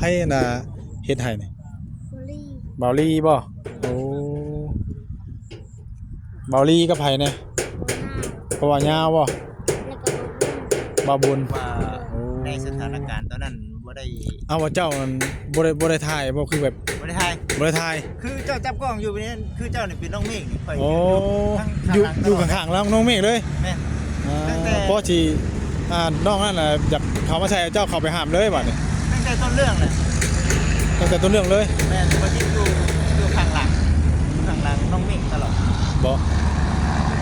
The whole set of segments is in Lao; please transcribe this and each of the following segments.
ໃຜອັນນ່າເຮັດໃຫ້ນີ້? ບ່າວລີ. ບ່າວລີບໍ່? ໂອ້ ບ່າວລີກັບໃຜແດ່? ບ່າວຍາວ. ເພາະວ່າຍາວບໍ່? ແລ້ວກໍບ່າວບຸນ. ບ່າວບຸນ. ວ່າ ໂອ້ ໃນສະຖານະການຕອນນັ້ນບໍ່ໄດ້ ເອົາ ວ່າເຈົ້ານັ້ນບໍ່ໄດ້ ບໍ່ໄດ້ຖ່າຍບໍ່? ຄືແບບ ບໍ່ໄດ້ຖ່າຍ. ບໍ່ໄດ້ຖ່າຍ. ຄືເຈົ້າຈັບກ້ອງຢູ່ນີ້ ຄືເຈົ້ານີ້ເປັນນ້ອງເມກນີ້ ຂ້ອຍ ໂອ້ ຢູ່ ຢູ່ຂ້າງໆ ຢູ່ ຢູ່ຂ້າງໆ ຫຼັງນ້ອງເມກເລີຍ. ແມ່ນ. ອ່າ ຕັ້ງແຕ່ ພໍຊິ ອ່າ ນ້ອງນັ້ນນະຢາກເຂົ້າມາໃສ່ ເຈົ້າເຂົ້າໄປຫ້າມເລີຍບາດນີ້. ຕັ້ງແຕ່ຕົ້ນເລື່ອງແຫຼະ. ຕັ້ງແຕ່ຕົ້ນເລື່ອງເລີຍ. ແມ່ນ. ຂ້ອຍຢູ່ ຢູ່ຂ້າງຫຼັງ ຢູ່ຂ້າງຫຼັງນ້ອງເມກຕະຫຼອດ. ບໍ່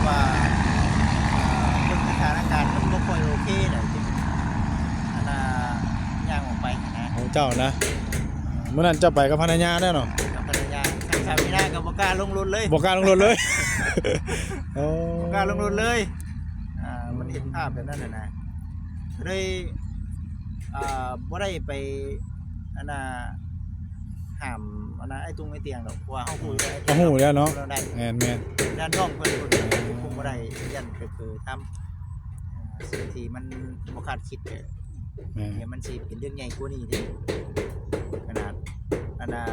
ວ່າ ອ່າ ເບິ່ງສະຖານະການມັນບໍ່ຄ່ອຍໂອເຄແຫຼະ ຈຶ່ງ ອັນນ່າ ຍ່າງອອກໄປນະ. ຂອງເຈົ້ານະ. ມື້ນັ້ນເຈົ້າໄປກັບພັນລະຍາແລ້ວເນາະ? ກັບພັນລະຍາ. ສາວມີນາກໍບໍ່ກ້າລົງລົດເລີຍ. ບໍ່ກ້າລົງລົດເລີຍ. ໂອ້ ບໍ່ກ້າລົງລົດເລີຍ. ອ່າ ມັນເຫັນພາບແບບນັ້ນນະ ກໍເລີຍ ອ່າ ບໍ່ໄດ້ໄປ ອັນນ່າ ຫ້າມ ອັນນ່າ ອ້າຍຕຸງອ້າຍຕຽງດອກ ເພາະວ່າເຮົາຮູ້ຢູ່ແລ້ວ ເຮົາຮູ້ຢູ່ແລ້ວເນາະ. ແມ່ນໆ. ຢ້ານນ້ອງເພິ່ນຄົງບໍ່ໄດ້ ຢ້ານເຜີໆທຳ ສິ່ງທີ່ມັນບໍ່ຄາດຄິດ. ແມ່ນ. ດຽວມັນຊິເປັນເລື່ອງໃຫຍ່ກວ່ານີ້ເດ້. ຂະໜາດ ອັນນ່າ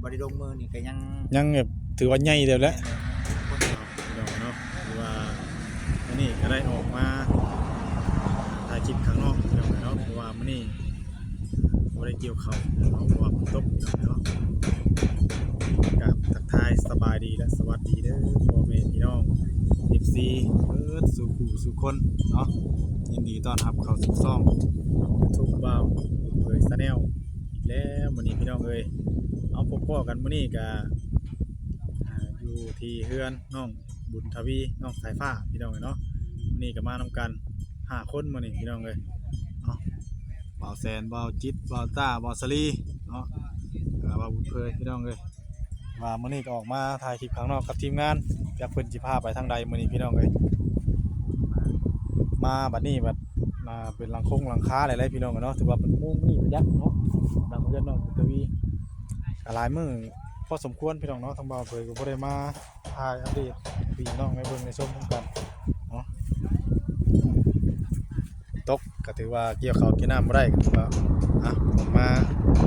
ບໍ່ໄດ້ລົງມືນີ້ກໍຍັງ ຍັງແບບຖືວ່າໃຫຍ່ແລ້ວແຫຼະ. ແມ່ນ. ພີ່ນ້ອງເນາະ ຄືວ່າມື້ນີ້ກໍໄດ້ອອກມາຖ່າຍຄລິບຂ້າງນອກພີ່ນ້ອງເນາະ ເພາະວ່າມື້ນີ້ບໍ່ໄດ້ກ່ຽວເຂົ້າເນາະ ເພາະວ່າຝົນຕົກພີ່ນ້ອງເນາະ. ກາບທັກທາຍສະບາຍດີ ແລະ ສະຫວັດດີເດີພໍ່ແມ່ພີ່ນ້ອງ ເອັຟຊີ ເບິດສູ່ຜູ້ສູ່ຄົນເນາະ. ຍິນດີຕ້ອນຮັບເຂົ້າສູ່ຊ່ອງຢູທູບບ່າວບຸນເຜີຍ Channel ອີກແລ້ວມື້ນີ້ພີ່ນ້ອງເອີຍ. ເອົາ ພົບພໍ້ກັນມື້ນີ້ກະ ອ່າ ຢູ່ທີ່ເຮືອນນ້ອງບຸນທະວີ ນ້ອງສາຍຟ້າພີ່ນ້ອງເອີຍເນາະ. ມື້ນີ້ກໍມານຳກັນຫ້າຄົນມື້ນີ້ພີ່ນ້ອງເອີຍເນາະ ບ່າວແສນ ບ່າວຈິດ ບ່າວຕ້າ ບ່າວສາລີເນາະ ແລ້ວກໍບ່າວບຸນເຜີຍພີ່ນ້ອງເອີຍ. ວ່າມື້ນີ້ກໍອອກມາຖ່າຍຄລິບຂ້າງນອກກັບທີມງານ ຈັກເພິ່ນຊິພາໄປທາງໃດມື້ນີ້ພີ່ນ້ອງເອີຍ. ມາບັດນີ້ບັດ ອ່າ ເປັນຫຼັງຄົງຫຼັງຄາຫຼາຍໆ ພີ່ນ້ອງເອີຍເນາະ. ຖືວ່າເປັນມຸມນີ້ປະຢັດເນາະ ຫຼັງເຮືອນນ້ອງບຸນທະວີ ກໍຫຼາຍມື້ພໍສົມຄວນພີ່ນ້ອງເນາະ. ທາງບ່າວເຜີຍກໍບໍ່ໄດ້ມາຖ່າຍອັບເດດໃຫ້ພີ່ນ້ອງໄດ້ເບິ່ງໄດ້ຊົມນຳກັນເນາະ. ຕົກກໍຖືວ່າກ່ຽວເຂົ້າກ່ຽວນ້ຳບໍ່ໄດ້ ກໍຖືວ່າ ອ່ະ ອອກມາ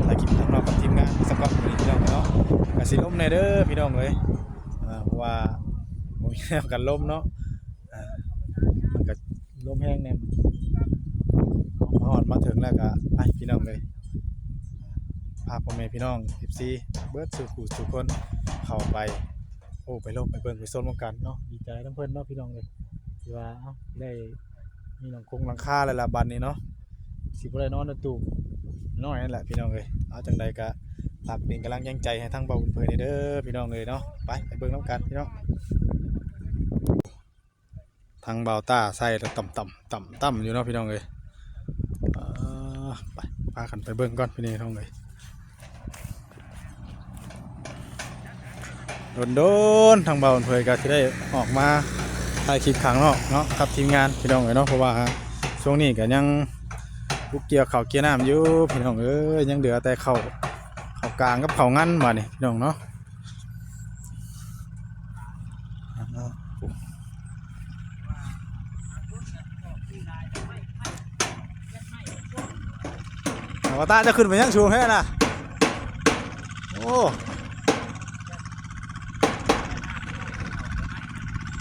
ຖ່າຍຄລິບຂ້າງນອກກັບທີມງານສະກອດມື້ນີ້ພີ່ນ້ອງເນາະ. ກໍຊິລົມແດ່ເດີພີ່ນ້ອງເອີຍ ອ່າ ເພາະວ່າບໍ່ມີແນວກັນລົມເນາະ. ອ່າ ມັນກໍລົມແຮງແດ່. ມາຮອດມາເຖິງແລ້ວກໍໄປພີ່ນ້ອງເອີຍ ພາພໍ່ແມ່ພີ່ນ້ອງ ເອັຟຊີ ເບິດສູ່ຜູ້ສູ່ຄົນເຂົ້າໄປ ໂອ້ ໄປລົມໄປເບິ່ງໄປຊົມນຳກັນເນາະ. ດີໃຈນຳເພິ່ນເນາະພີ່ນ້ອງເອີຍ ທີ່ວ່າ ເອົ້າ ໄດ້ມີຫຼັງຄົງຫຼັງຄາແລ້ວລະບັດນີ້ເນາະ. ຊິບໍ່ໄດ້ນອນໃນຕູ້ນ້ອຍນັ້ນແຫຼະພີ່ນ້ອງເອີຍ. ເອົາ ຈັ່ງໃດກໍຝາກເປັນກຳລັງແຮງໃຈໃຫ້ທາງບ່າວບຸນເຜີຍແດ່ເດີພີ່ນ້ອງເອີຍເນາະ. ໄປ ໄປເບິ່ງນຳກັນພີ່ນ້ອງ. ທາງບ່າວຕ້າໃສ່ແລ້ວຕ່ຳໆ ຕ່ຳໆ ຢູ່ເນາະພີ່ນ້ອງເອີຍ. ອ່າ ໄປ ພາກັນໄປເບິ່ງກ່ອນພີ່ນ້ອງເອີຍ. ໂດນໆ ທາງບ່າວເຜີຍກໍຊິໄດ້ອອກມາຖ່າຍຄລິບຂ້າງນອກເນາະ ກັບທີມງານພີ່ນ້ອງເອີຍເນາະ. ເພາະວ່າຊ່ວງນີ້ກໍຍັງບຸກກ່ຽວເຂົ້າກ່ຽວນ້ຳຢູ່ພີ່ນ້ອງເອີຍ ຍັງເຫຼືອແຕ່ເຂົ້າ ເຂົ້າກາງກັບເຂົ້າງັນບາດນີ້ພີ່ນ້ອງເນາະ. ອາ ວ່າຕາຈະຂຶ້ນໄປຍັງສູງແທ້ນະ. ໂອ້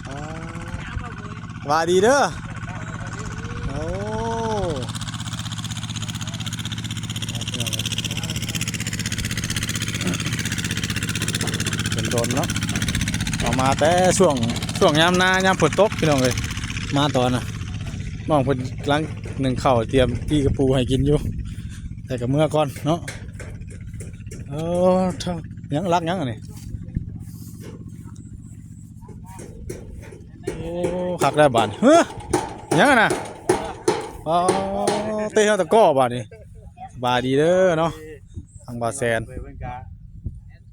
ອ່າ ຫວັດດີເດີ. ໂອ້ ເປັນດົນເນາະ ເອົາມາແຕ່ຊ່ວງ ຊ່ວງຍາມນາ ຍາມຝົນຕົກພີ່ນ້ອງເອີຍ. ມາຕອນນະ ນ້ອງເພິ່ນກຳລັງໜຶ້ງເຂົ້າ ຕຽມຈີ່ກະປູໃຫ້ກິນຢູ່ ແຕ່ກໍເມືອກ່ອນເນາະ. ເອີ ເອີ ຍັງລັກຍັງອັນນີ້. ໂອ້ ຄັກແລ້ວບາດນີ້. ເຮີ ຫຍັງຫັ້ນນະ? ອໍ ເຕະເຮົາຕະກໍບາດນີ້. ສະບາຍດີເດີເນາະ ທາງບ່າວແສນ ເພິ່ນກະ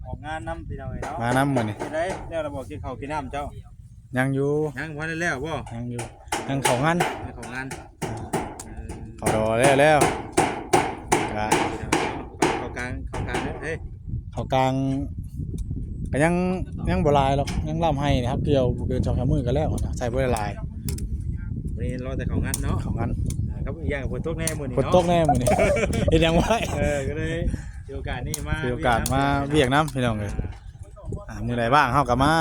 ອອກງານນຳພີ່ນ້ອງເອີຍເນາະ. ມານຳມື້ນີ້ ເຮັດໄດ ແລ້ວລະບໍ່ ກິນເຂົ້າກິນນ້ຳເຈົ້າ? ຍັງຢູ່. ຍັງບໍ່ທັນໄດ້ແລ້ວບໍ່? ຍັງຢູ່ ຍັງເຂົ້າງານ ຍັງເຂົ້າງານ. ເອີ ເຂົ້າດອກແລ້ວ ແລ້ວກະ ເຂົ້າກາງ ເຂົ້າກາງເດີ ເອີຍ ເຂົ້າກາງກໍຍັງ ຍັງບໍ່ຫຼາຍດອກ ຍັງລຳໄຮ່ນີ້ ເຮົາກ່ຽວບໍ່ເກີນສອງສາມມື້ກໍແລ້ວນະ ໃສ່ບໍ່ໄດ້ຫຼາຍ. ມື້ນີ້ລໍແຕ່ເຂົ້າງານເນາະ ເຂົ້າງານ. ເອີ ครับ อีกอย่างฝนตกแน่มื้อนี้ ฝนตกแน่มื้อนี้ เนาะ เฮ็ดหยังบ่ได้ เออ ก็เลยถือโอกาสนี้มา ถือโอกาสมาเวียกนำพี่น้องเอ้ย อ่า มื้อใดว่างเฮาก็มา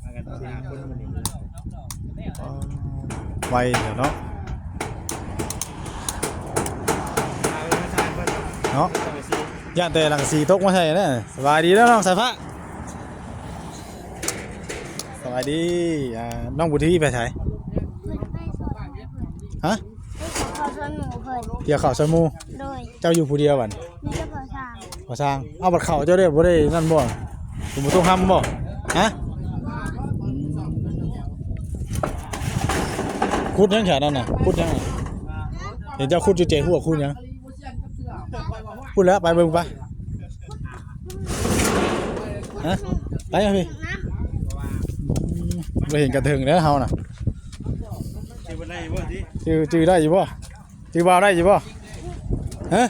มากันสี่ห้าคนมื้อนี้ อ๋อ ไวแท้เนาะ เนาะ ย่านแต่หลังสีตกมาใส่นะ สบายดีเด้อน้องสายฟ้า สบายดี อ่า น้องบุญทวีไปไส เพิ่นไปสวนหมู่เพิ่น ฮะ ไปเกี่ยวข้าวสวนหมู่เพิ่น เกี่ยวข้าวสวนหมู่ โดย เจ้าอยู่ผู้เดียวบัด มีแต่พ่อช่าง พ่อช่าง เอาบัดข้าวเจ้าได้บ่ได้นั่นบ่ บ่ต้องทำบ่ ฮะ อืม ขุดหยังแถวนั้นน่ะ ขุดหยังน่ะ เห็นเจ้าขุดอยู่เจหัวขุดหยัง พูดแล้วไปเบิ่งไป ฮะ ไปเอาพี่ อืม บ่เห็นกระเทิงแล้วเฮาน่ะ ชื่อบ่ได้บ่ติ ชื่อ ชื่อได้อยู่บ่ ชื่อบ่าวได้อยู่บ่ ฮะ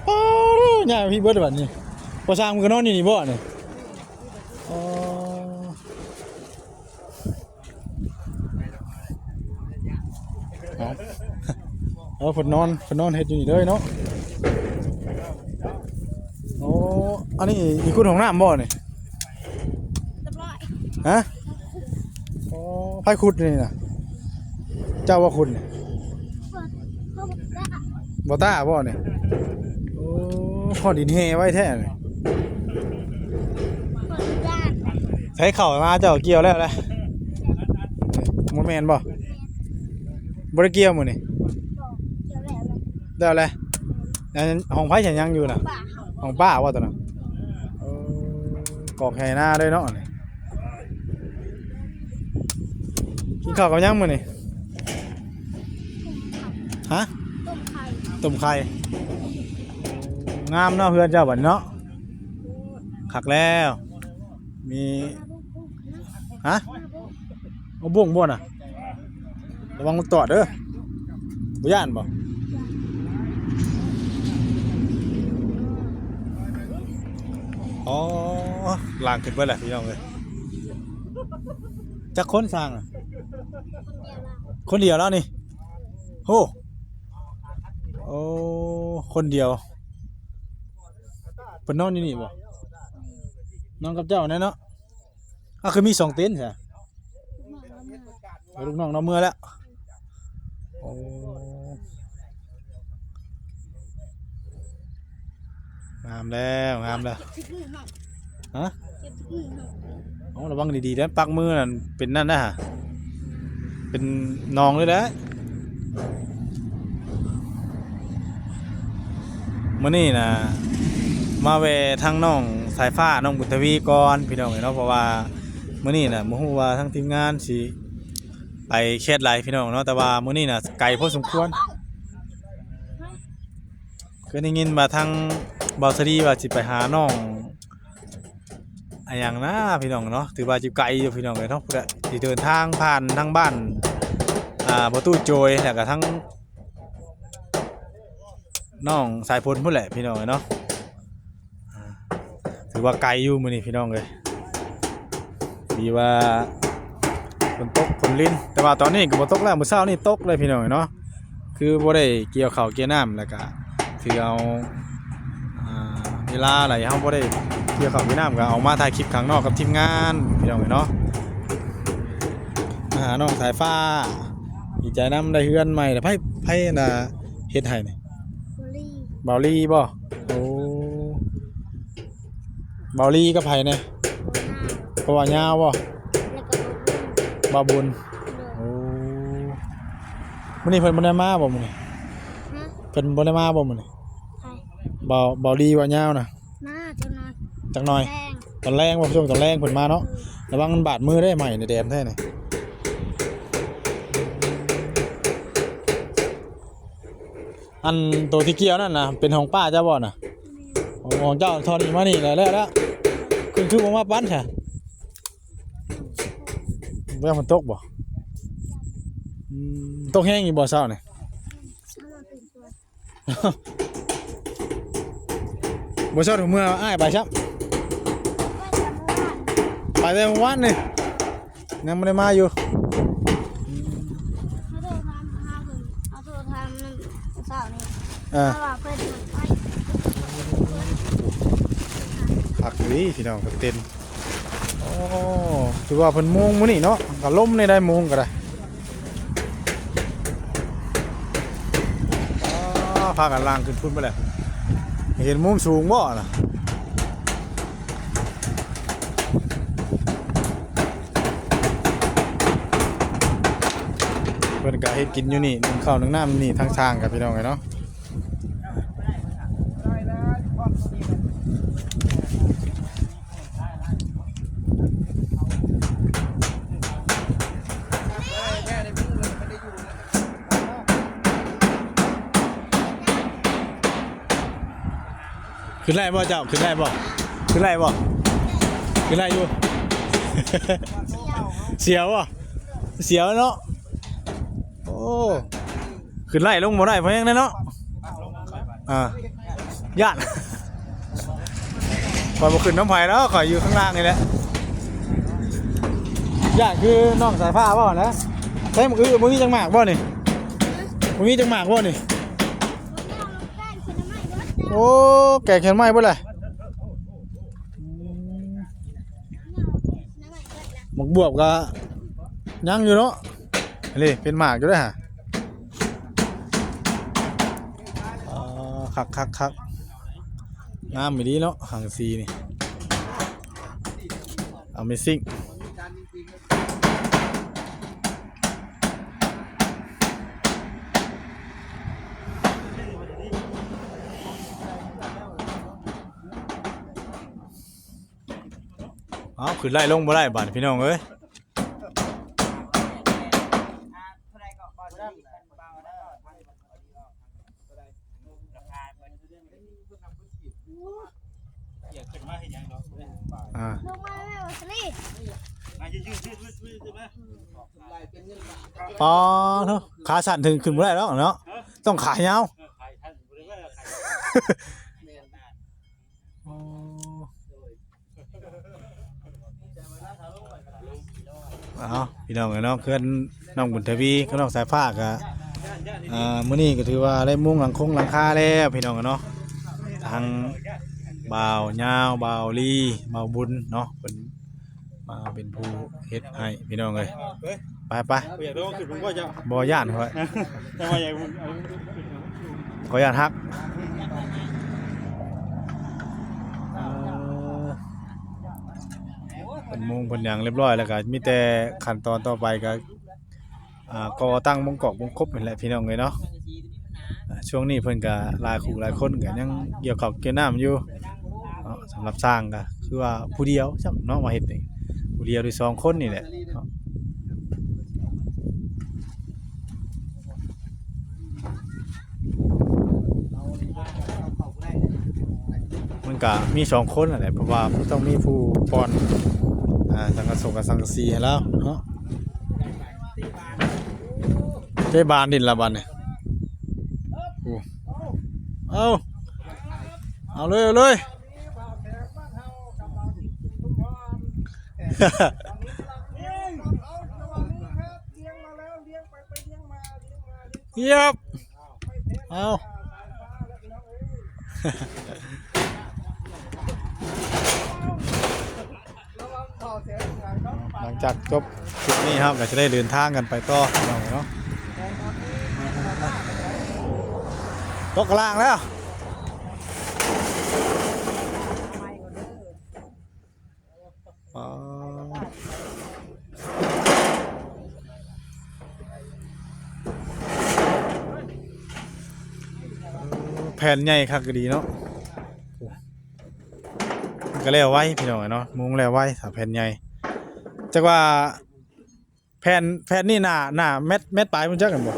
โอ้ ย่าพี่เบิดบัดนี้ พอสร้างมันก็นอนอยู่นี่บ่นี่ อ๋อ เอา เอา เพิ่นนอน เพิ่นนอนเฮ็ดอยู่นี่เด้อเนาะ โอ้ อันนี้อีกขุดห้องน้ำบ่นี่ เรียบร้อย ฮะ อ๋อ ไผขุดนี่น่ะ เจ้าบ่ขุดนี่ บ่ต้า บ่ต้าบ่นี่ โอ้ ฮอดดินแห่ไว้แท้นี่ ใช้เข้ามาเจ้าเกี่ยวแล้วแหละ บ่แม่นบ่ บ่ได้เกี่ยวมื้อนี้ แล้วแหละ อันของไผฉันยังอยู่น่ะ ของป้าบ่ตอนนั้น เออ กอกไถนาเด้อเนาะนี่ กินข้าวกับหยังมื้อนี้ ฮะ ต้มไข่ ต้มไข่ งามเนาะเฮือนเจ้าบัดนี้เนาะ คักแล้ว มี ฮะ เอาบุ้งบ่น่ะ ระวังมันตอดเด้อ บ่ย่านบ่ อ๋อ ล้างขึ้นเบิดแหละพี่น้องเอ้ย จักคนสร้างน่ะ คนเดียวแล้วนี่ โห โอ้ คนเดียว เพิ่นนอนอยู่นี่บ่ นอนกับเจ้าแน่เนาะ อ้าว คือมีสองเต็นท์ซะ เอาลูกน้องนอนเมือแล้ว โอ้ งามแล้ว งามแล้ว ฮะ เอ้า ระวังดีๆ เด้อ ปักมือนั่นเป็นนั่นนะ เป็นหนองเลยแหละ มื้อนี้นะ มาแว่ทางน้องสายฟ้า น้องบุญทวีก่อนพี่น้องเอ้ยเนาะ เพราะว่ามื้อนี้นะ บ่ฮู้ว่าทางทีมงานสิไปแคดใดพี่น้องเนาะ แต่ว่ามื้อนี้นะ ไกลพอสมควร คือได้ยินว่าทางบ่าวสะดีว่าสิไปหาน้อง อะหยังนะพี่น้องเนาะ ถือว่าอยู่ไกลอยู่พี่น้องเอ้ยเนาะ พุ้นแหละ สิเดินทางผ่านทางบ้าน อ่า ประตูโจย แล้วก็ทางน้องสายฝนพุ้นแหละพี่น้องเอ้ยเนาะ อ่า ถือว่าไกลอยู่มื้อนี้พี่น้องเอ้ย ดีว่าฝนตกฝนริน แต่ว่าตอนนี้ก็บ่ตกแล้ว มื้อเช้านี้ตกเลยพี่น้องเอ้ยเนาะ คือบ่ได้เกี่ยวข้าวเกี่ยวน้ำ แล้วก็ถือเอา อ่า เวลาใดเฮาบ่ได้เกี่ยวข้าวเกี่ยวน้ำ ก็ออกมาถ่ายคลิปข้างนอกกับทีมงานพี่น้องเอ้ยเนาะ มาหาน้องสายฟ้า ดีใจนำได้เฮือนใหม่แล้ว ไผ ไผน่ะเฮ็ดให้นี่ บ่าวลี บ่าวลีบ่ โอ้ บ่าวลีกับไผแน่ บ่าวนา เพราะว่ายาวบ่ แล้วก็บ่าวบุญ บ่าวบุญ โดย โอ้ มื้อนี้เพิ่นบ่ได้มาบ่มื้อนี้ ฮะ เพิ่นบ่ได้มาบ่มื้อนี้ ไผ บ่าว บ่าวลีบ่าวยาวน่ะ มาจักหน่อย จักหน่อย แลง ตอนแลงบ่ ช่วงตอนแลงเพิ่นมาเนาะ เออ ระวังมันบาดมือเด้ ไม้นี่แดงแท้นี่ อันโตที่เกี่ยวนั่นน่ะ เป็นของป้าเจ้าบ่น่ะ ของ ของเจ้า ท่อนี้มานี่แหละ แล้ว แล้ว ขึ้นคือบ่มาปันซะ บ่ฝนตกบ่ อืม ตกแฮงอยู่บ่เช้านี่ บ่เช้าเมื่ออ้ายไปซ้ำ ไปแต่เมื่อวานนี่ ยังบ่ได้มาอยู่ อืม เขาโทรถามหาเพิ่ ອ່າ ເພາະວ່າເພິ່ນມັກໄປ ຄັກອີ່ຫຼີພີ່ນ້ອງ ເພິ່ນເຕັ້ນ. ໂອ້ ຖືວ່າເພິ່ນມຸງມື້ນີ້ເນາະ ກໍລົມໃນໃດມຸງກໍໄດ້. ອ້າ ພາກັນລ່າງຂຶ້ນພຸ້ນໄປແລ້ວ ເຫັນມຸມສູງບໍ່ນະ? ເພິ່ນກະເຮັດກິນຢູ່ນີ້ ໜຶ້ງເຂົ້າໜຶ້ງນ້ຳຢູ່ນີ້ ທາງຊ່າງກັບພີ່ນ້ອງເອີຍເນາະ. ຂຶ້ນໄດ້ບໍ່ເຈົ້າ? ຂຶ້ນໄດ້ບໍ່? ຂຶ້ນໄດ້ບໍ່? ຂຶ້ນໄດ້ຢູ່. ສຽວບໍ່? ສຽວເນາະ. ໂອ້ ຂຶ້ນໄລ່ລົງບໍ່ໄດ້ ເພາະຫຍັງແດ່ເນາະ? ອ່າ ຢ້ານ ຂ້ອຍບໍ່ຂຶ້ນນຳໃຜແລ້ວ ຂ້ອຍຢູ່ຂ້າງລ່າງນີ້ແຫຼະ. ຢ້ານຄືນ້ອງສາຍຟ້າເວົ້ານະ. ໃສ່ໝາກອຶບໍ່ມີຈັກໝາກບໍ່ນີ້? ບໍ່ມີຈັກໝາກບໍ່ນີ້? ໂອ້ ແກງຂຽນໄມ້ເບິດແຫຼະ. ໝາກບວບກໍຍັງຢູ່ເນາະ ນີ້ເປັນໝາກຢູ່ເດ້ຫະ. ອໍ ຄັກໆໆ ງາມອີ່ຫຼີເນາະ ສັງກະສີນີ້ Amazing. ເອົາ ຂຶ້ນໄລ່ລົງບໍ່ໄດ້ບາດນີ້ ພີ່ນ້ອງເອີຍ. ອ່າ ລົງມາແລ້ວສະລີ. ປາໂທ້ ຂາສັ້ນເຖິງຂຶ້ນບໍ່ໄດ້ແລ້ວເນາະ ຕ້ອງຂາຍາວ. ໂອ້ ເອົາ ພີ່ນ້ອງເອີຍເນາະ ເຮືອນນ້ອງບຸນທະວີກັບນ້ອງສາຍຟ້າກະ ອ່າ ມື້ນີ້ກໍຖືວ່າໄດ້ມຸງຫຼັງຄົງຫຼັງຄາແລ້ວ ພີ່ນ້ອງເອີຍເນາະ. ທັງບ່າວຍາວ ບ່າວລີ ບ່າວບຸນເນາະ ເພິ່ນມາເປັນຜູ້ເຮັດໃຫ້ ພີ່ນ້ອງເອີຍ. ໄປໆ ບໍ່ຢ້ານຂ້ອຍ ຂ້ອຍຢ້ານຫັກ. ເອີ ເພິ່ນມຸງເພິ່ນຫຍັງຮຽບຮ້ອຍແລ້ວ ກໍມີແຕ່ຂັ້ນຕອນຕໍ່ໄປກໍ ອ່າ ກໍ່ຕັ້ງບົງກອກບົງກົບນີ້ແຫຼະ ພີ່ນ້ອງເອີຍເນາະ. ອ່າ ຊ່ວງນີ້ເພິ່ນກໍຫຼາຍຄູ່ຫຼາຍຄົນກໍຍັງກ່ຽວເຂົ້າກ່ຽວນ້ຳຢູ່ເນາະ. ສຳລັບຊ່າງກໍຄືວ່າຜູ້ດຽວຊ້ຳເນາະ ມາເຮັດນີ້ ຜູ້ດຽວຫຼືສອງຄົນນີ້ແຫຼະເນາະ. ມັນກະມີສອງຄົນຫັ້ນແຫຼະ ເພາະວ່າມັນຕ້ອງມີຜູ້ປ່ອນ ອ່າ ສັງກະສົງກັບສັງກະສີໃຫ້ລາວເນາະ. ເທບານດິນລະບາດນີ້. ໂອ້ ເອົາ ເອົາເລີຍ ເອົາເລີຍ. ເຢັບ ເອົາ ຫຼັງຈາກຈົບຄລິບນີ້ ເຮົາກໍຈະໄດ້ເດີນທາງກັນໄປຕໍ່ເນາະ ຕົກກະລ່າງແລ້ວ. ອໍ ແຜ່ນໃຫຍ່ຄັກອີ່ຫຼີເນາະ. ມັນກໍແລ້ວໄວພີ່ນ້ອງເນາະ ມຸງແລ້ວໄວ ຖ້າແຜ່ນໃຫຍ່. ຈັກວ່າ ແຜ່ນ ແຜ່ນນີ້ໜ້າ ໜ້າແມັດ ແມັດປາຍພຸ້ນຈັກແມ່ນບໍ່?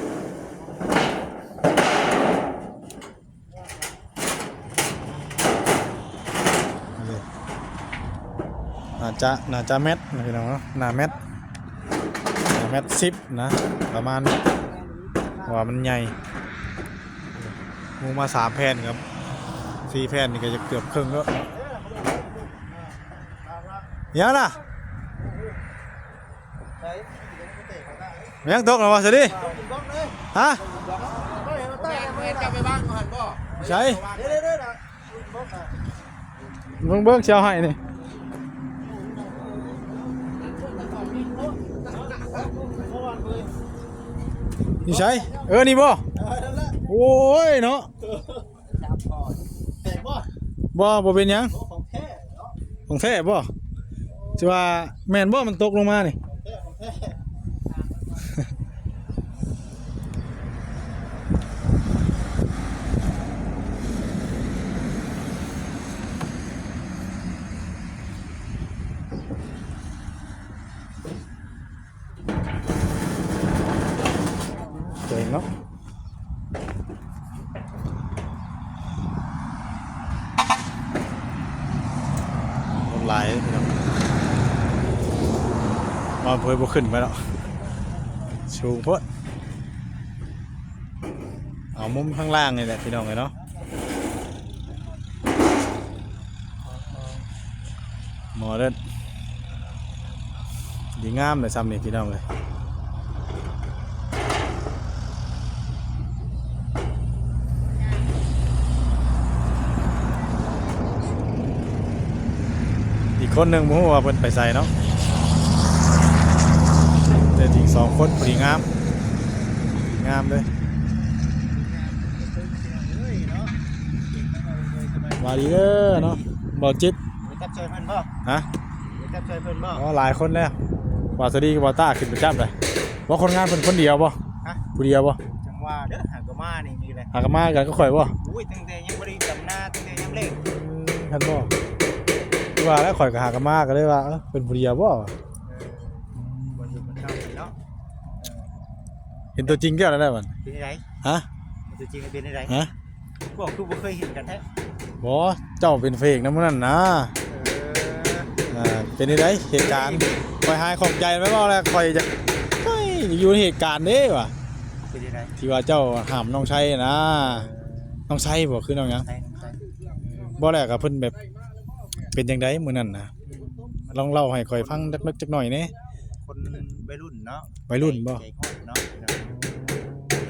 ໜ້າຈະ ໜ້າຈະແມັດນະພີ່ນ້ອງເນາະ ໜ້າແມັດ ໜ້າແມັດສິບນະ ປະມານ ເພາະວ່າມັນໃຫຍ່. ມຸງມາສາມແຜ່ນ ກັບສີ່ແຜ່ນນີ້ກໍຈະເກືອບເຄິ່ງແລ້ວ. ຫຍັງນະ? ຫຍັງຕົກແລ້ວວະ ສະດີ? ຮະ? ໃສ ເບິ່ງ ເບິ່ງ ຊິເອົາໃຫ້ນີ້ ຢູ່ໃສ? ເອີ ນີ້ບໍ່? ໂອ້ຍເນາະ. ແຕກບໍ່? ບໍ່ ບໍ່ເປັນຫຍັງ. ໂອ້ ຂອງແທ້ເນາະ. ຂອງແທ້ບໍ່? ຊິວ່າແມ່ນບໍ່ ມັນຕົກລົງມານີ້? ຂອງແທ້ ຂອງແທ້. ເກັ່ງເນາະ ລົດຫຼາຍເນາະ ວ່າເພິ່ນບໍ່ຂຶ້ນໄປແລ້ວ ສູງໂພດ. ເອົາມຸມຂ້າງລ່າງນີ້ແຫຼະພີ່ນ້ອງເອີຍເນາະ. ໝໍເດີ ດີງາມເລີຍຊ່ຳນີ້ພີ່ນ້ອງເອີຍ. ອີກຄົນໜຶ່ງບໍ່ຮູ້ວ່າເພິ່ນໄປໃສເນາະ ແຕ່ອີກສອງຄົນພໍດີງາມ ງາມເລີຍ. ສະບາຍດີເດີເນາະ ບ່າວຈິດ. ໄປຈັບຊ່ອຍເພິ່ນບໍ່? ຮະ? ໄປຈັບຊ່ອຍເພິ່ນບໍ່? ອໍ ຫຼາຍຄົນແລ້ວ ບ່າວສາລີກັບບ່າວຕ້າຂຶ້ນໄປຈັບເລີຍ. ວ່າຄົນງານເພິ່ນຄົນດຽວບໍ່? ຮະ? ຜູ້ດຽວບໍ່? ຈັ່ງວ່າເດີ ຫາກະມານີ້ມີແຫຼະ ຫາກະມາກັນກັບຂ້ອຍບໍ່? ໂອ້ຍ ຕັ້ງແຕ່ຍັງບໍ່ໄດ້ດຳນາ ຕັ້ງແຕ່ຍາມແລງ ເຫັນບໍ່? ຄືວ່າແລ້ວ ຂ້ອຍກໍຫາກະມາ ກໍເລີຍວ່າ ເອີ ເປັນຜູ້ດຽວບໍ່? ເອີ ບໍ່ຢູ່ເປັນເຈົ້າເນາະ. ເຫັນຕົວຈິງແລ້ວແຫຼະບັດ ເປັນໃດ? ຮະ? ຕົວຈິງເປັນໃດ? ຮະ? ພວກຄືບໍ່ເຄີຍເຫັນກັນແທ້. ບໍ່ ເຈົ້າເປັນພະເອກນຳມື້ນັ້ນນາ. ເອີ ເປັນໃດເຫດການ? ຂ້ອຍຫາຍຂ້ອງໃຈໄປເວົ້າແລ້ວ ຂ້ອຍຢາກ ຂ້ອຍຢາກຢູ່ໃນເຫດການເດ້ວ່າ. ເປັນໃດ? ທີ່ວ່າເຈົ້າຫ້າມນ້ອງໄຊນະ. ເອີ ນ້ອງໄຊບໍ່ ຄືນ້ອງຫຍັງ? ໄຊ ນ້ອງໄຊ. ບໍ່ແລ້ວກໍເພິ່ນແບບເປັນຈັ່ງໃດມື້ນັ້ນນະ? ອືມ ລອງເລົ່າໃຫ້ຂ້ອຍຟັງຈັກເລັກຈັກໜ້ອຍແດ່. ຄົນໄວລຸ້ນເນາະ ໄວລຸ້ນບໍ່? ໃຈ ໃຈຮ້ອນເນາະ ໃຈ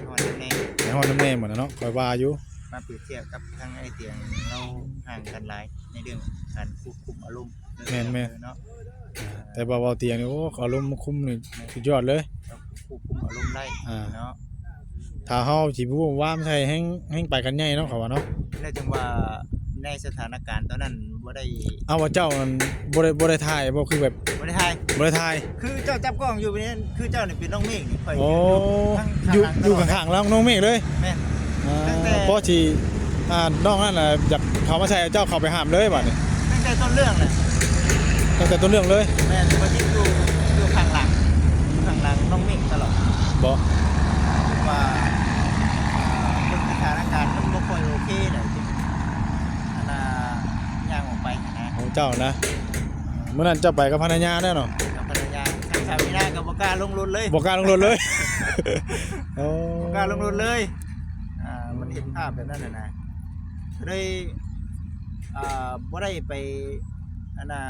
ຮ້ອນນຳແດ່ ໃຈຮ້ອນນຳແດ່ໝົດນະເນາະ ຂ້ອຍວ່າຢູ່. ມາປຽບທຽບກັບທາງອ້າຍຕຽງ ລາວຫ່າງກັນຫຼາຍໃນເລື່ອງການຄວບຄຸມອາລົມ. ແມ່ນໆ ເນາະ ແຕ່ວ່າບ່າວຕຽງນີ້ ໂອ້ ອາລົມຄຸມນີ້ ແມ່ນ ສຸດຍອດເລີຍ ຄວບຄຸມອາລົມໄດ້ ອ່າ ເນາະ. ຖ້າເຮົາຊິວູມວາມໃສ່ແຮງ ແຮງໄປກັນໃຫຍ່ເນາະ ເຂົາວ່າເນາະ. ແລ້ວຈັ່ງວ່າໃນສະຖານະການຕອນນັ້ນບໍ່ໄດ້ ເອົາ ວ່າເຈົ້ານັ້ນບໍ່ໄດ້ ບໍ່ໄດ້ຖ່າຍບໍ່? ຄືແບບ ບໍ່ໄດ້ຖ່າຍ ບໍ່ໄດ້ຖ່າຍ. ຄືເຈົ້າຈັບກ້ອງຢູ່ນີ້ ຄືເຈົ້ານີ້ເປັນນ້ອງເມກນີ້ ຂ້ອຍ ໂອ້ ຢູ່ ຢູ່ຂ້າງໆ ຢູ່ຂ້າງໆ ຫຼັງນ້ອງເມກເລີຍ. ແມ່ນ ອ່າ ຕັ້ງແຕ່ ພໍຊິ ອ່າ ນ້ອງນັ້ນນະຢາກເຂົ້າມາໃສ່ ເຈົ້າເຂົ້າໄປຫ້າມເລີຍບາດນີ້. ຕັ້ງແຕ່ຕົ້ນເລື່ອງແຫຼະ ຕັ້ງແຕ່ຕົ້ນເລື່ອງເລີຍ. ແມ່ນ ຂ້ອຍຕິດຢູ່ ຢູ່ຂ້າງຫຼັງ ຢູ່ຂ້າງຫຼັງນ້ອງເມກຕະຫຼອດ. ບໍ່ ວ່າ ອ່າ ເບິ່ງສະຖານະການມັນບໍ່ຄ່ອຍໂອເຄໃດ ອັນນ່າ ຍ່າງອອກໄປຫັ້ນນະ. ຂອງເຈົ້ານະ ມື້ນັ້ນເຈົ້າໄປກັບພັນລະຍາແລ້ວເນາະ? ກັບພັນລະຍາ ທາງສາມີນາກໍບໍ່ກ້າລົງລົດເລີຍ ບໍ່ກ້າລົງລົດເລີຍ. ໂອ້ ບໍ່ກ້າລົງລົດເລີຍ. ອ່າ ມັນເຫັນພາບແບບນັ້ນນະ ກໍເລີຍ ອ່າ ບໍ່ໄດ້ໄປ ອັນນ່າ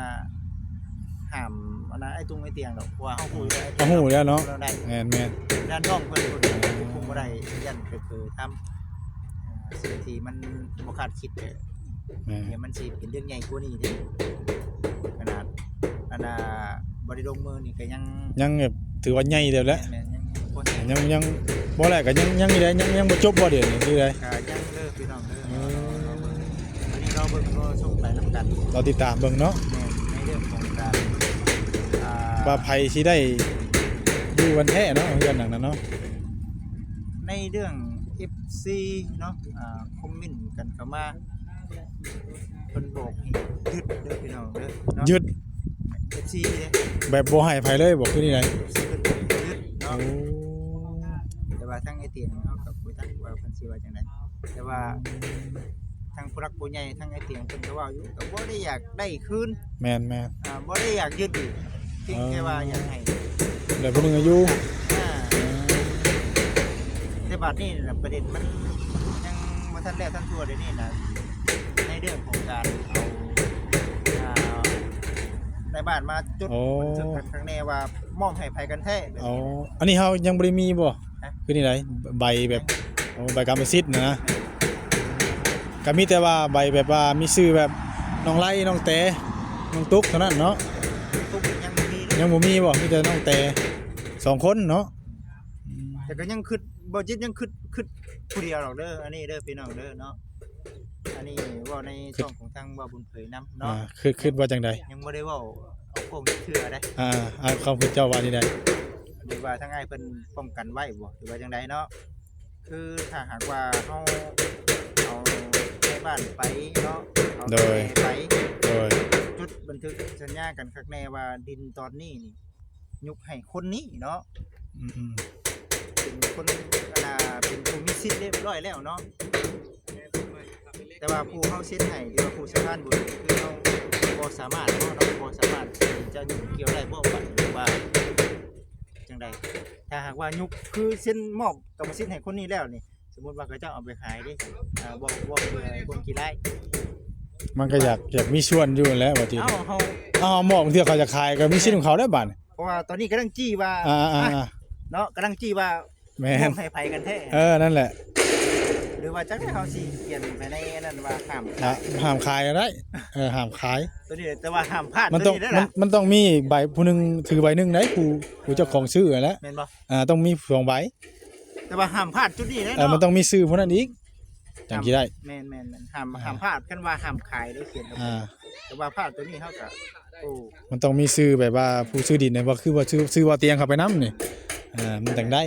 ຫ້າມ ອັນນ່າ ອ້າຍຕຸງອ້າຍຕຽງດອກ ເພາະວ່າເຮົາຮູ້ຢູ່ແລ້ວ ເຮົາຮູ້ຢູ່ແລ້ວເນາະ. ແມ່ນໆ ຢ້ານນ້ອງເພິ່ນ ເພິ່ນຄວບຄຸມບໍ່ໄດ້ ຢ້ານໄປເຜີທຳ ອ່າ ສິ່ງທີ່ມັນບໍ່ຄາດຄິດ. ແມ່ນ ດຽວມັນຊິເປັນເລື່ອງໃຫຍ່ກວ່ານີ້ເດ້. ຂະໜາດ ອັນນ່າ ບໍ່ໄດ້ລົງມືນີ້ກໍຍັງ ຍັງແບບຖືວ່າໃຫຍ່ແລ້ວແຫຼະ. ແມ່ນໆ ຍັງບໍ່ ຍັງ ຍັງບໍ່ແຫຼະ ກໍຍັງ ຍັງຢູ່ເດ້ ຍັງ ຍັງບໍ່ຈົບບໍ່ ດຽວນີ້ ຫຼືໃດ? ກໍຍັງເດີພີ່ນ້ອງເດີ. ເອີ ອັນນີ້ລໍເບິ່ງ ລໍຊົມໄປນຳກັນ ລໍຕິດຕາມເບິ່ງເນາະ. ແມ່ນ ໃນເລື່ອງຂອງການ ອ່າ ວ່າໃຜຊິໄດ້ຢູ່ກັນແທ້ເນາະ ເຮືອນຫຼັງນັ້ນເນາະ. ໃນເລື່ອງ ເອັຟຊີ ເນາະ ອ່າ ຄອມເມັນກັນເຂົ້າມາ ເພິ່ນບອກໃຫ້ຢຸດເດີພີ່ນ້ອງເດີເນາະ. ຢຸດ ເອັຟຊີ ເດ້ ແບບບໍ່ໃຫ້ໃຜເລີຍບໍ ຄືນີ້ໃດ? ເອັຟຊີ ເພິ່ນບອກໃຫ້ຢຸດເນາະ. ໂອ້ ແຕ່ວ່າທາງອ້າຍຕຽງເຮົາກໍບໍ່ຈັກວ່າເພິ່ນຊິວ່າຈັ່ງໃດ ແຕ່ວ່າ ທາງຜູ້ຫຼັກຜູ້ໃຫຍ່ ທາງອ້າຍຕຽງເພິ່ນກໍເວົ້າຢູ່ ກໍບໍ່ໄດ້ຢາກໄດ້ຄືນ. ແມ່ນໆ ອ່າ ບໍ່ໄດ້ຢາກຍຶດອີກ ພຽງແຕ່ວ່າຢາກໃຫ້ ແລ້ວຜູ້ໜຶ່ງຢູ່ ອ່າ ແຕ່ບາດນີ້ນະ ປະເດັນມັນຍັງບໍ່ທັນແລ້ວທັນທົ່ວ ດຽວນີ້ນະ ໃນເລື່ອງຂອງການເອົາ ອ່າ ນາຍບ້ານມາຈົດບັນທຶກກັນຂ້າງແນ່ວ່າມອບໃຫ້ໃຜກັນແທ້. ອໍ ອັນນີ້ເຮົາຍັງບໍ່ໄດ້ມີບໍ່? ຄືນີ້ໃດ ໃບແບບ ໂອ້ ໃບກຳມະສິດນະ ກະມີແຕ່ວ່າໃບແບບວ່າມີຊື່ແບບນ້ອງໄລ ນ້ອງແຕ ນ້ອງຕຸກເທົ່ານັ້ນເນາະ. ຕຸກຍັງບໍ່ມີເດ້ ຍັງບໍ່ມີບໍ່? ມີແຕ່ນ້ອງແຕສອງຄົນເນາະ. ແຕ່ກໍຍັງຄິດ ບໍ່ຈິດຍັງຄິດ ຄິດຜູ້ດຽວດອກເດີ ອັນນີ້ເດີພີ່ນ້ອງເດີເນາະ. ອັນນີ້ເວົ້າໃນຊ່ອງຂອງທາງບ່າວບຸນເຜີຍນຳເນາະ. ອ່າ ຄິດ ຄິດວ່າຈັ່ງໃດ? ຍັງບໍ່ໄດ້ເວົ້າອອກກ້ອງຈັກເທື່ອເດ້. ອ່າ ອ່າ ຄວາມຄິດເຈົ້າວ່າຈັ່ງໃດ? ຫຼືວ່າທາງອ້າຍເພິ່ນປ້ອງກັນໄວ້ບໍ່ ຫຼືວ່າຈັ່ງໃດເນາະ? ຄືຖ້າຫາກວ່າເຮົາເອົາແມ່ບ້ານໄປເນາະ ເອົາ ໂດຍ ແມ່ໄປ ໂດຍ ຈົດບັນທຶກສັນຍາກັນຄັກແນ່ວ່າດິນຕອນນີ້ນີ້ຍົກໃຫ້ຄົນນີ້ເນາະ. ອືມໆ ເປັນຄົນ ອັນນ່າ ເປັນຜູ້ມີສິດຮຽບຮ້ອຍແລ້ວເນາະ. ແຕ່ວ່າຜູ້ເຮົາເຊັນໃຫ້ ຫຼືວ່າຜູ້ສະພານບຸນ ຄືເຮົາບໍ່ສາມາດເນາະ ເຮົາບໍ່ສາມາດທີ່ຈະຫຍຸ້ງກ່ຽວໄດ້ບໍ່ ຫຼືວ່າຈັ່ງໃດ? ຖ້າຫາກວ່າຍຸກ ຄືເຊັນມອບກຳມະສິດໃຫ້ຄົນນີ້ແລ້ວນີ້ ສົມມຸດວ່າເຂົາເຈົ້າເອົາໄປຂາຍເດ້ ອ່າ ເວົ້າ ເວົ້າເພື່ອຄວາມຂີ້ຮ້າຍ ມັນກໍຢາກ ຢາກມີສ່ວນຢູ່ຫັ້ນແຫຼະວ່າຕິ. ເອົ້າ ເຮົາ ເອົາ ເຮົາມອບ ບາງເທື່ອເຂົາຢາກຂາຍກໍມີສິດຂອງເຂົາໄດ້ບາດນີ້ ເພາະວ່າຕອນນີ້ກຳລັງຈີ້ວ່າ ອ່າໆໆ ອ່ະ ເນາະ ກຳລັງຈີ້ວ່າ ແມ່ນ ມອບໃຫ້ໃຜກັນແທ້? ເອີ ນັ້ນແຫຼະ ຫຼືວ່າຈັກໃດ ເຮົາຊິຂຽນໄປໃນອັນນັ້ນວ່າຫ້າມ ອ່ະ ຫ້າມຂາຍກໍໄດ້. ເອີ ຫ້າມຂາຍ ຕົວນີ້ ແຕ່ວ່າຫ້າມພາດ ມັນຕ້ອງ ຕົວນີ້ໄດ້ລະ ມັນ ມັນຕ້ອງມີໃບ ຜູ້ໜຶ່ງຖືໃບໜຶ່ງໄດ໋ ຜູ້ ຜູ້ເຈົ້າຂອງຊື້ຫັ້ນແຫຼະ ແມ່ນບໍ່? ອ່າ ຕ້ອງມີສອງໃບ ແຕ່ວ່າຫ້າມພາດຈຸດນີ້ແຫຼະ ເອີ ເນາະ ມັນຕ້ອງມີຊື່ຜູ້ນັ້ນອີກ ຈັ່ງຊິໄດ້. ແມ່ນໆໆ ຫ້າມ ອ່າ ຫ້າມພາດ ຄັນວ່າຫ້າມຂາຍໄດ້ຂຽນ ອ່າ ແຕ່ວ່າພາດຕົວນີ້ເຮົາກໍ ໂອ້ ມັນຕ້ອງມີຊື່ແບບວ່າຜູ້ຊື້ດິນນະ ບໍ່ຄືວ່າຊື່ ຊື່ວ່າຕຽງເຂົ້າໄປນຳນີ້ ອ່າ ມັນຈັ່ງໄດ້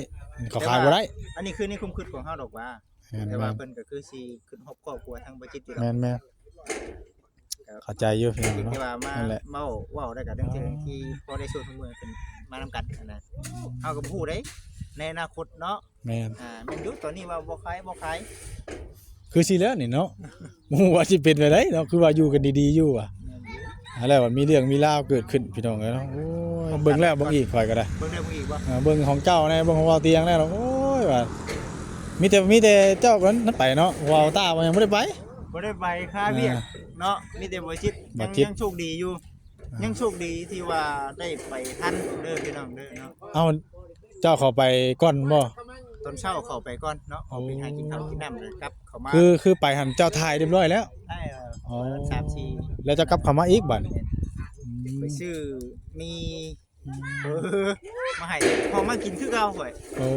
ເຂົາຂາຍບໍ່ໄດ້. ອັນນີ້ຄືໃນຄວາມຄິດຂອງເຮົາດອກວ່າ ແມ່ນໆ ແຕ່ວ່າເພິ່ນກໍຄືຊິຄິດຮອບຄອບກວ່າທາງບໍ່ຈິດຢູ່ດອກ. ແມ່ນໆ ເຂົ້າໃຈຢູ່ພີ່ນ້ອງເນາະ ທີ່ວ່າມາ ນັ້ນແຫຼະ ເວົ້າ ເວົ້າໄດ້ກັບເລື່ອງທີ່ ອ່າ ທີ່ພໍໄດ້ຊວນເມືອງເພິ່ນມານຳກັນຫັ້ນນະ ເຮົາກໍບໍ່ຮູ້ເດ້ໃນອະນາຄົດເນາະ. ແມ່ນ ອ່າ ແມ່ນຢູ່ ຕອນນີ້ວ່າບໍ່ຂາຍ ບໍ່ຂາຍ ຄືຊິແລ້ວນີ້ເນາະ ບໍ່ຮູ້ວ່າຊິເປັນແບບໃດເນາະ ຄືວ່າຢູ່ກັນດີໆຢູ່ວ່າ ແມ່ນຢູ່ ອ່າ ແລ້ວວ່າມີເລື່ອງມີລາວເກີດຂຶ້ນພີ່ນ້ອງເອີຍເນາະ. ໂອ້ຍ ເບິ່ງແລ້ວເບິ່ງອີກ ຂ້ອຍກໍໄດ້ ເບິ່ງແລ້ວເບິ່ງອີກບໍ່? ອ່າ ເບິ່ງຂອງເຈົ້າແດ່ ເບິ່ງຂອງບ່າວຕຽງແດ່ ໂອ້ຍ ວ່າ ມີແຕ່ ມີແຕ່ເຈົ້ານັ້ນໄປເນາະ ບ່າວຕາຫຍັງບໍ່ໄດ້ໄປ ບໍ່ໄດ້ໄປຄາວຽກ ອ່າ ເນາະ ມີແຕ່ບໍ່ຈິດ ຍັງ ຍັງໂຊກດີຢູ່ ອ່າ ຍັງໂຊກດີທີ່ວ່າໄດ້ໄປທັນເດີພີ່ນ້ອງເດີເນາະ. ເອົ້າ ເຈົ້າເຂົ້າໄປກ່ອນບໍ່? ຕອນເຊົ້າເຂົ້າໄປກ່ອນເນາະ ເຂົ້າໄປຫາກິນເຂົ້າກິນນ້ຳ ແລ້ວກັບເຂົ້າມາ ຄື ຄືໄປຫັ້ນເຈົ້າຖ່າຍຮຽບຮ້ອຍແລ້ວ ຖ່າຍ ເອີ ອໍ ສາມສີ່ ແລ້ວເຈົ້າກັບເຂົ້າມາອີກບາດນີ້ ແມ່ນ ອືມ ໄປຊື້ໝີ່ ອືມ ເອີ ມາໃຫ້ ເອົາມາກິນຄືເກົ່າຂ້ອຍ ໂອ້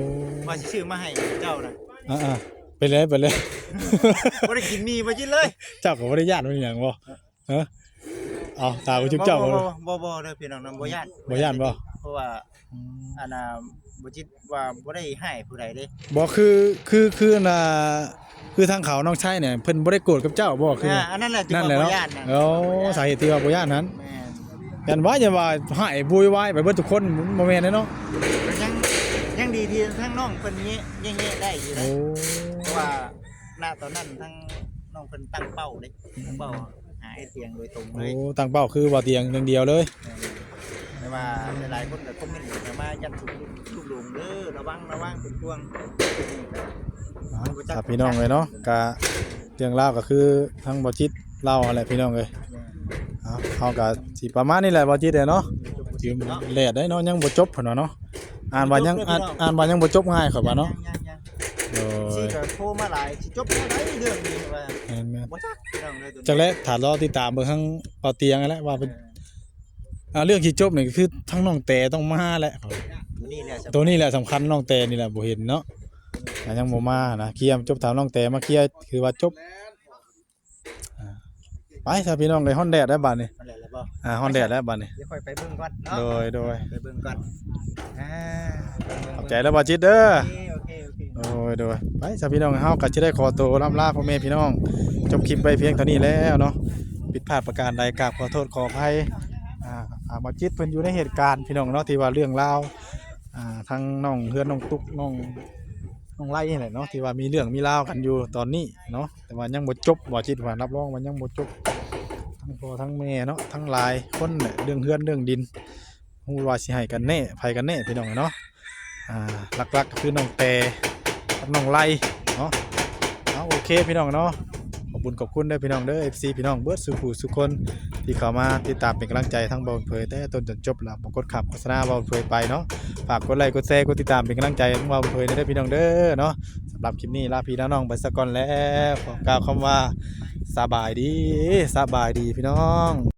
ວ່າຊິຊື້ມາໃຫ້ເຈົ້ານະ ອ່າໆ ໄປເລີຍ ໄປເລີຍ ບໍ່ໄດ້ກິນໝີ່ ບໍ່ກິນເລີຍ ເຈົ້າກໍບໍ່ໄດ້ຢ້ານມັນຫຍັງບໍ່? ຮະ ເອົາ ຕາບໍ່ຈຸກເຈົ້າ ບໍ່ ບໍ່ ບໍ່ ບໍ່ເດີພີ່ນ້ອງນຳ ບໍ່ຢ້ານ ບໍ່ຢ້ານບໍ່? ເພາະວ່າ ອືມ ອັນນ່າ ບໍ່ຈິດວ່າບໍ່ໄດ້ຮ້າຍຜູ້ໃດເດ້ ບໍ່ ຄື ຄື ຄື ອັນນ່າ ຄືທາງເຂົານ້ອງໄຊນີ້ ເພິ່ນບໍ່ໄດ້ໂກດກັບເຈົ້າບໍ່? ຄື ອ່າ ອັນນັ້ນແຫຼະ ນັ້ນແຫຼະເນາະ ບໍ່ຢ້ານນະ ໂອ້ ສາເຫດທີ່ວ່າບໍ່ຢ້ານຫັ້ນ ແມ່ນ ຢ້ານວ່າ ຢ້ານວ່າຮ້າຍໂວຍວາຍໄປເບິດທຸກຄົນ ບໍ່ແມ່ນເດ້ເນາະ ກໍຍັງ ຍັງດີທີ່ທາງນ້ອງເພິ່ນແຍະ ແຍະ ແຍະໄດ້ຢູ່ນະ ໂອ້ ເພາະວ່າ ນະ ຕອນນັ້ນທາງນ້ອງເພິ່ນຕັ້ງເປົ້າເດ້ ອືມ ຕັ້ງເປົ້າຫາອ້າຍຕຽງໂດຍຕົງເລີຍ ໂອ້ ຕັ້ງເປົ້າຄືບ່າວຕຽງຢ່າງດຽວເລີຍ ແມ່ນ ແຕ່ວ່າຫຼາຍໆຄົນກໍຄອມເມັນເຂົ້າມາຢ້ານຖືກລູກຫຼົງເດີ ລະວັງ ລະວັງ ເປັນຫ່ວງ ອ່າ ບໍ່ຈັກ ຖ້າພີ່ນ້ອງເອີຍເນາະ ກະເລື່ອງລາວກໍຄືທາງບ່າວຈິດເລົ່າຫັ້ນແຫຼະພີ່ນ້ອງເອີຍ ແມ່ນ ເອົາ ເຮົາກໍຊິປະມານນີ້ແຫຼະບ່າວຈິດເອີຍເນາະ ແດດໄດ໋ເນາະ ຍັງບໍ່ຈົບເພິ່ນວ່າເນາະ ອ່ານວ່າຍັງ ບໍ່ຈົບເດີພີ່ນ້ອງ ອ່ານ ອ່ານວ່າຍັງບໍ່ຈົບງ່າຍ ຂ້ອຍວ່າເນາະ ຍັງໆໆ ໂດຍ ຊີກໍໂທມາຫຼາຍ ຊິຈົບແນວໃດເລື່ອງນີ້ວ່າ ແມ່ນໆ ບໍ່ຈັກພີ່ນ້ອງເອີຍ ຈັກແຫຼະ ຖ້າລໍຕິດຕາມເບິ່ງທາງບ່າວຕຽງຫັ້ນແຫຼະວ່າເປັນ ເອີ ອ່າ ເລື່ອງຊິຈົບນີ້ກໍຄືທາງນ້ອງແຕຕ້ອງມາແຫຼະ ໂຕນີ້ແຫຼະ ໂຕນີ້ແຫຼະສຳຄັນ ນ້ອງແຕນີ້ແຫຼະບໍ່ເຫັນເນາະ ອ່າ ຍັງບໍ່ມານະ ເຄຍຈົບ ຖ້ານ້ອງແຕມາເຄຍ ຄືວ່າຈົບ ອ່າ ໄປຊະພີ່ນ້ອງເອີຍ ຮ້ອນແດດແລ້ວບາດນີ້ ຮ້ອນແດດແລ້ວບໍ່? ອ່າ ຮ້ອນແດດແລ້ວບາດນີ້ ດຽວຂ້ອຍໄປເບິ່ງກ່ອນເນາະ ໂດຍ ໂດຍ ໄປເບິ່ງກ່ອນ ອ່າ ຂອບໃຈເດີບ່າວຈິດເດີ ໂອເຄ ໂອເຄ ໂອເຄ ໂດຍ ໂດຍ ໄປຊະພີ່ນ້ອງ ເຮົາກໍຈະໄດ້ຂໍໂຕລ່ຳລາພໍ່ແມ່ພີ່ນ້ອງ ຈົບຄລິບໄວ້ພຽງເທົ່ານີ້ແລ້ວເນາະ ຜິດພາດປະການໃດກາບຂໍໂທດຂໍອະໄພ ອ່າ ອ່າ ບ່າວຈິດເພິ່ນຢູ່ໃນເຫດການພີ່ນ້ອງເນາະ ທີ່ວ່າເລື່ອງລາວ ອ່າ ທັງນ້ອງເຮືອນ ນ້ອງຕຸກ ນ້ອງ ນ້ອງໄລນີ້ແຫຼະເນາະ ທີ່ວ່າມີເລື່ອງມີລາວກັນຢູ່ຕອນນີ້ເນາະ ແຕ່ວ່າຍັງບໍ່ຈົບ ບ່າວຈິດວ່າ ຮັບຮອງວ່າຍັງບໍ່ຈົບ ທັງພໍ່ທັງແມ່ເນາະ ທັງຫຼາຍຄົນແຫຼະ ເລື່ອງເຮືອນເລື່ອງດິນ ບໍ່ຮູ້ວ່າຊິໃຫ້ກັນແນ່ ໃຜກັນແນ່ພີ່ນ້ອງເນາະ ອ່າ ຫຼັກໆກໍຄືນ້ອງແຕກັບນ້ອງໄລເນາະ ເອົາ ໂອເຄພີ່ນ້ອງເນາະ ຂອບຄຸນຂອບຄຸນເດີພີ່ນ້ອງເດີ ເອັຟຊີ ພີ່ນ້ອງເບິດສູ່ຜູ້ສູ່ຄົນ ທີ່ເຂົ້າມາຕິດຕາມເປັນກຳລັງໃຈທາງບ່າວບຸນເຜີຍແຕ່ຕົ້ນຈົນຈົບ ແລ້ວບໍ່ກົດຂ້າມໂຄສະນາບ່າວບຸນເຜີຍໄປເນາະ ຝາກກົດໄລກົດແຊ ກົດຕິດຕາມເປັນກຳລັງໃຈທາງບ່າວບຸນເຜີຍແດ່ເດີພີ່ນ້ອງເດີເນາະ ສຳ ລັບຄລິບນີ້ລາພີ່ລານ້ອງໄປສາກ່ອນແລ້ວ ຂໍກ່າວຄຳວ່າສະບາຍດີ ສະບາຍດີພີ່ນ້ອງ.